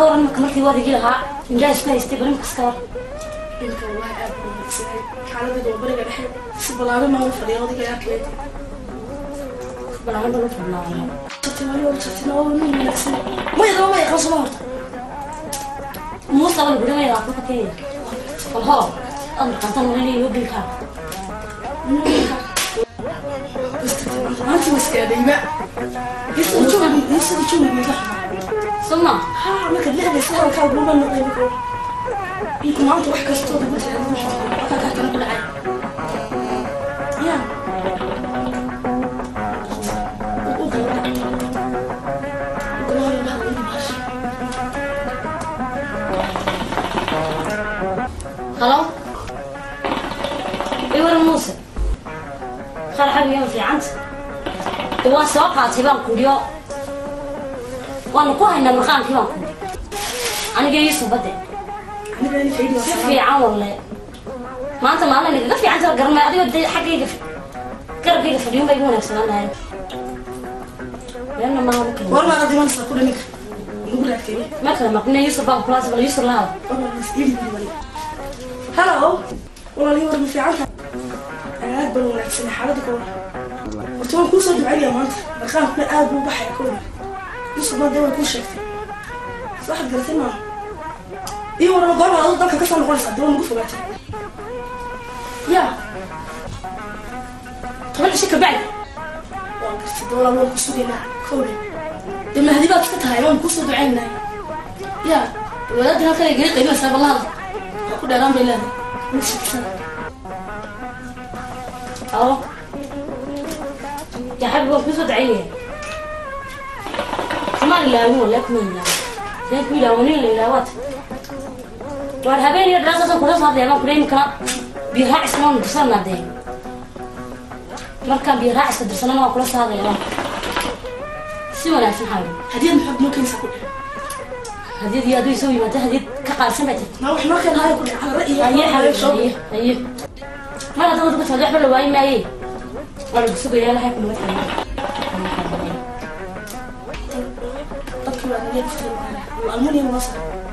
Ka waran marka markii wadigii lahaa indhaha isku haystay, bal imika iska war. Imka wallahi aad buu wanaagsanay, xaaladayda waa bariga dhexe, si ballaaran baan u fadhiya odayga arkay. Balaaran baan u fadhnaa. Jartay wali waa jartay, waa nin wanaagsan. Ma yaqaan, ma yaqaan soma horta. Muuse wala gudhamaya Afrika Kenya. Bal hoo aad markaantan walinaya inoo gelkaa. Maanta maskaadayba isada jooga miga xumaa. Soma. Haa, marka lixda hadalkaa buuba noqday inku maanta wax kastoo ugu tiraado waxaa kaa kala ku dhacay ya u gala u gala hore la hadlay baash. Halo, i waran Muuse? Khar xabiga fiicanta. De waan soo qaatay baan kudhiyo, waanu ku haynaa marqaankii baan kudhi aniga Yuusuf badde. Aniga in faydi si fiican walle, maanta maalin igaga fiican tala garan maayo. Adigoo dee xaggayga garabkayga fadhiyun baa igu wanaagsanaan lahayd, leanna maaha ma kala. War maad imanaysaa ku dhaninka ugu raagtay. Ma kala maqnay Yuusuf baan kulaas, bal Yuusuf la hadal. Halo walaalii, war ma fiican tahay? Aad baan wanaagsan, xaaladda ka war. Horta waan kuu soo ducaynayaa maanta, marqaankuna aad buu u baxaya ka war. Yusuf ma dee way kuu sheegtay, soo waxaad garatay maaha? Ii warama, goorma aduu dalka kasoo noqonaysaa? Dee waa nagu fogaatay ya 10 cisho kabacdi. Waan gartay dee walaal, waan ku sugaynaa kowdhe. Dee mahdi baad iska tahay, waan kuu soo ducaynaynaa ya. Wadaadin halkan ay gaga qaybanaysaa, ballahada waa ku dheeraan bay leedahay mid shakisana. Halo ya xabib, waan kuusoo dacaynaya. Kumaan ilaawin wallahi, kumaan ilaawin. Sideen ku ilaawo nin la ilaawaad? Waar habeen iyo dhalaasaasan kula soo hadlaya baan kula. Imikana biyo raacisna waanu dirsanaa dee, markaan biyo raaciska dirsanana waan kula soo hadlaya baan si wanaagsan xabib. Hadiyad maxaad noo keenaysaa ku dheh? Hadiyad iyo hadduu isoo yimaado hadiyad ka qaalisan baa jirta. Ma wax noo keen haya ku dheh cala ra'yi. Haye xabib, haye haye. Mar hadda wadka socdo waxba la waayi maaye, waa lagu sugayaa. Ilahay ku nabad xabiib. Dadkii waa naga kuftiray, almunium noo saaray.